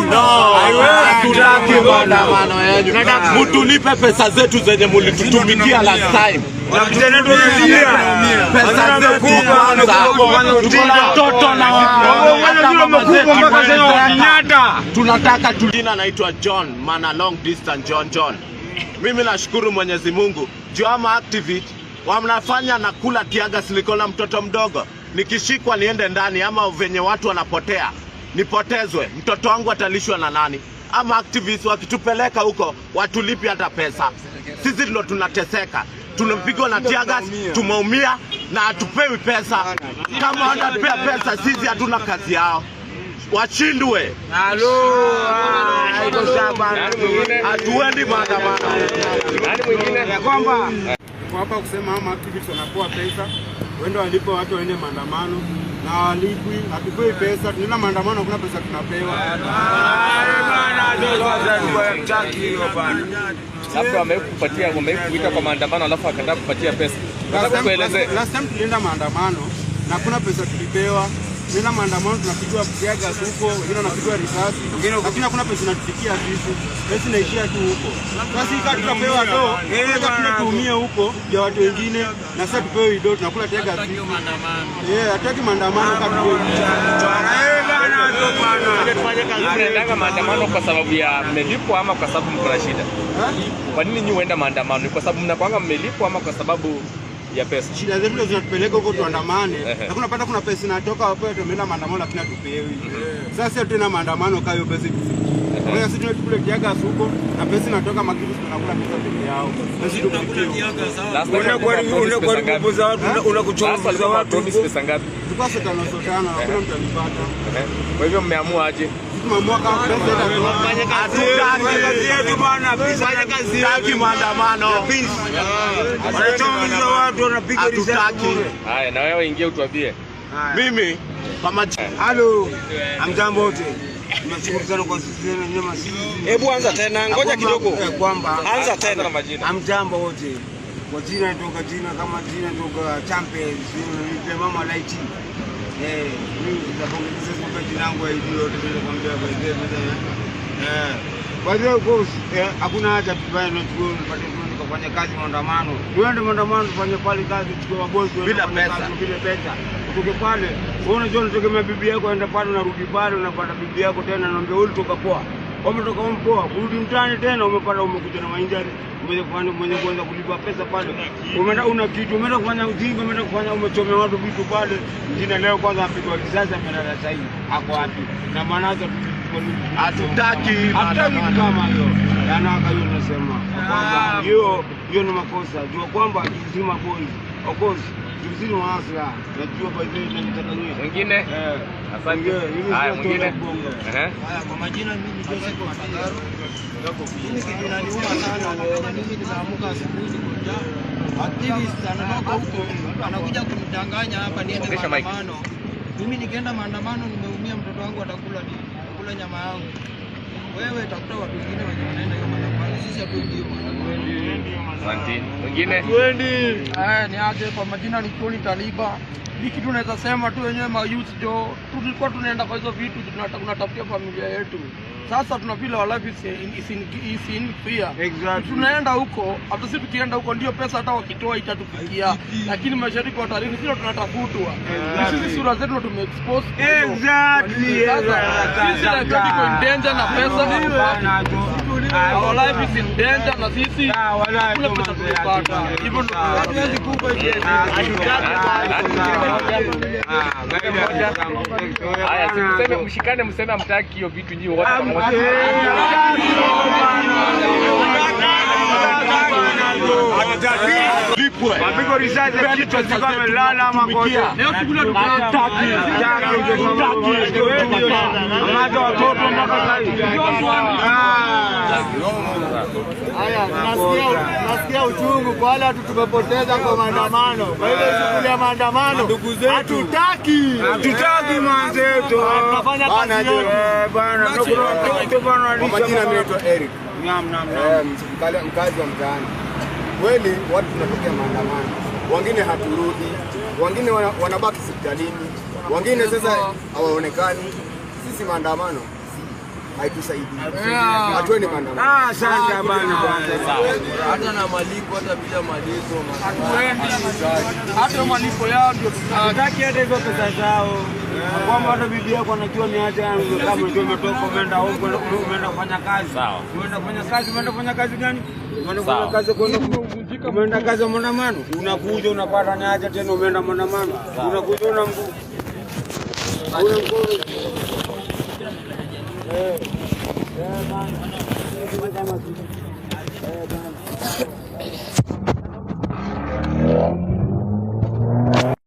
No, hatutaki maandamano yenu. Mtulipe pesa zetu zenye mulitutumikia last time. Pesa zetu kwanza. Tuko na watoto na hata mama zetu wamezeeka. Tunataka tulina. Naitwa John Mana, long distance John John. Mimi nashukuru Mwenyezi Mungu juu ama activist wanafanya na kula teargas. Niko na mtoto mdogo, nikishikwa niende ndani ama venye watu wanapotea nipotezwe, mtoto wangu atalishwa na nani? Ama activists wakitupeleka huko watulipi hata pesa, sisi ndo tunateseka, tunapigwa na teargas, tumeumia na hatupewi pesa. Kama wanatupea pesa, sisi hatuna kazi yao, washindwe. Hatuendi maandamano. Nani mwingine? Kwamba kwa hapa kusema ama activists wanapewa pesa wende walipe watu waende maandamano na walipwi, hatupewi pesa, tunaenda maandamano, hakuna pesa tunapewa. Labda wamekupatia, wamekuita kwa maandamano alafu akataa kupatia pesa. Nataka kuelezea. Last time tulienda maandamano na hakuna pesa tulipewa. Tulienda maandamano tunapigwa teargas huko, wengine wanapigwa risasi, lakini hakuna pesa inatufikia sisi. Pesa inaishia tu huko. Sasa hii kama tutapewa do, tunataka tuumie huko ya watu wengine, na sasa tupewe do, tunakula teargas sisi. Yeah, hatutaki maandamano kama tupewe. Mnaendanga maandamano kwa sababu ya mmelipwa ama kwa sababu mko na shida? Kwa nini nyinyi huenda maandamano? Ni kwa sababu mnakwanga mmelipwa ama kwa sababu ya pesa? Shida zetu ndio zinatupeleka huko tuandamane. Hakuna pata, kuna pesa inatoka hapo, tumeenda maandamano lakini hatupewi. Sasa sisi tena maandamano kama hiyo pesa itufikie. Kwa hiyo sisi tunakula teargas huko na pesa inatoka makitu, tunakula pesa peke yao. Pesa tufikie. Last time walikuwa promise pesa ngapi? Last walikuwa promise pesa ngapi? Tulikuwa sotano sotano, hakuna mtu alipata. Kwa hivyo mmeamua aje? Tumeamua kama pesa itatoka. Hatutaki maandamano. Hatutaki. Haya, na wewe ingia utuambie. Mimi kama Halo, amjambo wote. Nimeshukuru sana kwa sisi nyama sisi. Hebu anza tena, ngoja kidogo. Kwamba Anza tena. Na majina. Amjambo wote. Kwa jina toka jina kama jina toka Champions, nipe mama light. Mimi nitapongeza kwa jina langu ID yote bila kuambia kwa hiyo. Kwa hiyo course, hakuna haja tufanye na tuwe tupate tukafanya kazi maandamano. Tuende maandamano tufanye pale kazi tuchukue mabosi waende Bila kufanya pesa. kazi bila pesa. Utoke pale, wewe unajua unategemea bibi yako aenda pale, unarudi pale unapata bibi yako tena anaambia wewe ulitoka poa. Umetoka mpoa, kurudi mtaani tena umepata umekuja na mainjari, umeweza kufanya mwenye kuanza kulipa pesa pale. Umeenda una kitu, umeenda kufanya ujinga, umeenda kufanya umechomea watu vitu pale. Mjina leo kwanza apigwa risasi amelala sasa hivi. Ako wapi? Na maana yake Hatutaki hatutaki maandamano. kama hiyo. Yaani hiyo nasema kwamba hiyo hiyo ni makosa. Jua kwamba tuzima boys. Of course, tuzima hasla. Najua by the way nataka nini. Mwingine? Asante. Mwingine, Haya, sio mwingine. bongo. Ehe. Haya, kwa majina mimi ni Joseph Matagaro. Mimi kitu inaniuma sana ni venye mimi nimeamka asubuhi niko njaa. Activist anatoka huko anakuja kunidanganya hapa niende Ongeza mic. maandamano. Mimi nikienda maandamano nimeumia, mtoto wangu atakula nini? Atakula nyama yangu. Wewe tafuta watu wengine wenye wanaenda hiyo maandamano. Sisi hatuendi hiyo maandamano. Asante. Mwingine? Haya, ni aje? Kwa majina ni Tony Taliba. Ni kitu naweza sema tu wenyewe ma youth jo, tulikuwa tunaenda kwa hizo vitu tunatafutia familia yetu. Sasa tuna feel our life is in fear. Exactly. Tunaenda huko, hata sisi tukienda huko ndio pesa hata wakitoa itatufikia, lakini mashariki wa taarifa sisi tunatafutwa. Sisi sura zetu ndo tumeexpose. Exactly. Sasa sisi life yetu iko in danger na pesa hatupati. Our life is in danger na sisi hakuna pesa tumepata. Hivyo ndo hatuwezi kufa. Haya, si mseme, mshikane, mseme hamtaki hiyo vitu nyinyi wote pamoja. Lipwe. Mapigo risasi ya kichwa zikiwa amelala ama kote. Leo tukula tukataki. Amata watoto mpaka sasa hivi. Haya, nasikia uchungu kwa wale watu tumepoteza kwa maandamano. Kwa hivyo shughuli ya maandamano hatutaki. Hatutaki mwanzetu. Tunafanya kazi yetu. Bana, kuna watoto bana Kwa walisha. majina mimi naitwa Eric. Naam, naam, naam. Mkazi wa mtaani. Kweli watu tunatokea maandamano, wengine haturudi, wengine wanabaki hospitalini, Wengine sasa hawaonekani. Sisi maandamano haitusaidii. Hatuendi maandamano. Ah, asante bana bwana. Hata na malipo, hata bila malipo. Hatuendi. Hata malipo yao ndio tunataka. Hataki hata hizo pesa zao. Kwamba hata bibi yako anajua ni aje yangu kama ndio umetoka umeenda huko umeenda kufanya kazi. Sawa. Umeenda kufanya kazi, umeenda kufanya kazi gani? Umeenda kufanya Sawa. kazi kwenda umeenda kazi ya maandamano. Unakuja unapata ni aje tena umeenda maandamano. Unakuja una mguu. Una mkono.